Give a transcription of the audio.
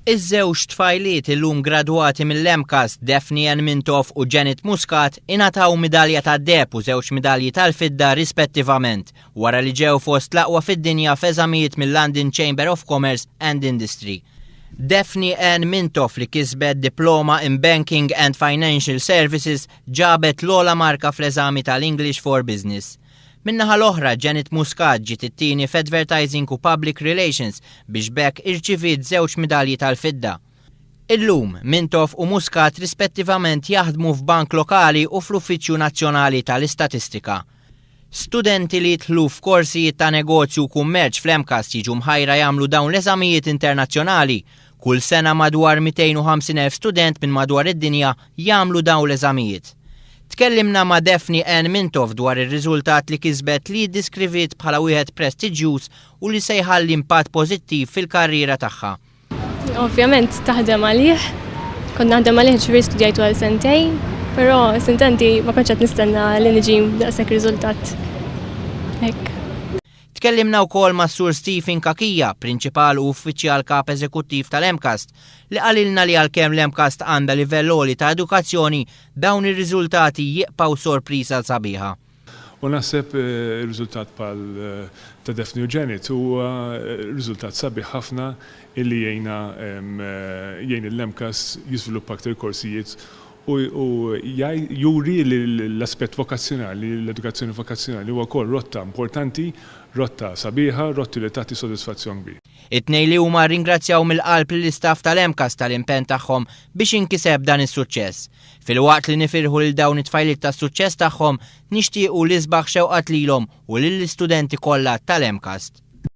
Iż-żewġ tfajliet illum gradwati mill-MCAST, Daphne Ann Mintoff u Janet Muscat, ingħataw midalja tad-deheb u żewġ midalji tal-fidda rispettivament, wara li ġew fost l-aqwa fid-dinja f'eżamijiet mill-London Chamber of Commerce and Industry. Daphne Ann Mintoff li kisbet Diploma in Banking and Financial Services ġabet l-ogħla marka fl-eżami tal-English for Business. Min-naħa l-oħra, Janet Muscat ġiet it-tieni f'Advertising u Public Relations biex b'hekk irċiviet żewġ midalji tal-fidda. Illum, Mintoff u Muscat rispettivament jaħdmu f'bank lokali u fl-Uffiċċju Nazzjonali tal-Istatistika. Studenti li jidħlu f'korsijiet ta' negozju u kummerċ fl-MCAST jiġu mħajra jagħmlu dawn l-eżamijiet internazzjonali. Kull sena madwar 250,000 student minn madwar id-dinja jagħmlu dawn l-eżamijiet. Tkellimna ma' Daphne Ann Mintoff dwar ir-riżultat li kisbet li ddiskriviet bħala wieħed prestiġjuż u li se jħalli impatt pożittiv fil-karriera tagħha. Ovvjament taħdem għalih, kont naħdem għalih ġifieri studjajtu għal sentejn, però sintendi ma kontx qed nistenna li niġi daqshekk riżultat. Hekk. Tkellimna wkoll mas-Sur Stephen Cachia, Prinċipal u Uffiċjal Kap Eżekuttiv tal-MCAST, li qalilna li għalkemm l-MCAST għandha livell għoli ta' edukazzjoni, dawn ir-riżultati jibqgħu sorpriża sabiħa. U naħseb ir-riżultat bħal ta' Daphne u Janet huwa riżultat sabiħ ħafna illi jgħinna jgħin lill-MCAST jiżviluppa aktar korsijiet u juri li l-aspett vokazzjonali, l-edukazzjoni vokazzjonali huwa wkoll rotta importanti, rotta sabiħa, rotti li tagħti sodisfazzjon kbir. It-tnejn li huma rringrazzjaw mill-qalb lill-istaff tal-MCAST tal-impenn tagħhom biex inkiseb dan is-suċċess. Filwaqt li nifirħu lil dawn it-tfajliet tas-suċċess tagħhom, nixtiequ l-isbaħ xewqat lilhom u lill-istudenti kollha tal-MCAST.